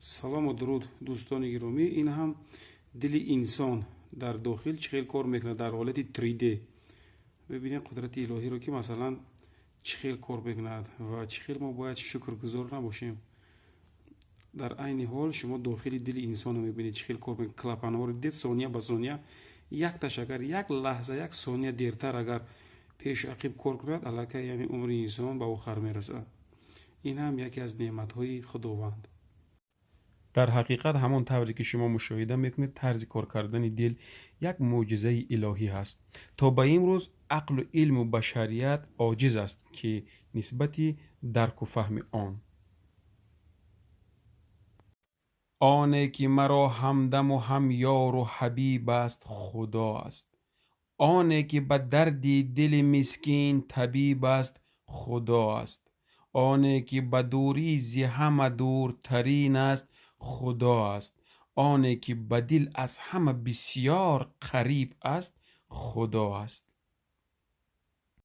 Салому дуруд, дӯстони гиромӣ. Ин ҳам дили инсон дар дохил чӣ хел кор мекунад дар ҳолати 3D. Бибинед қудрати илоҳиро, ки масалан чӣ хел кор мекунад ва чӣ хел мо бояд шукргузор набошем. Дар айни ҳол шумо дохили дили инсонро мебинед, чӣ хел кор мекунад. Клапанҳоро дидед, сония ба сония якташ агар як лаҳза, як сония дертар агар пешу ақиб кор кунад, аллакай яъне умри инсон ба охар мерасад. Ин ҳам яке аз неъматҳои Худованд. Дар ҳақиқат, ҳамон тавре ки шумо мушоҳида мекунед, тарзи кор кардани дил як мӯъҷизаи илоҳӣ ҳаст. То ба имрӯз ақлу илму башарият оҷиз аст, ки нисбати дарку фаҳми он. Оне ки маро ҳамдаму ҳамёру ҳабиб аст, Худо аст. Оне ки ба дарди дили мискин табиб аст, Худо аст. Оне ки ба дурӣ зи ҳама дуртарин аст, Худо аст. Оне ки ба дил аз ҳама бисьёр қариб аст, Худо аст.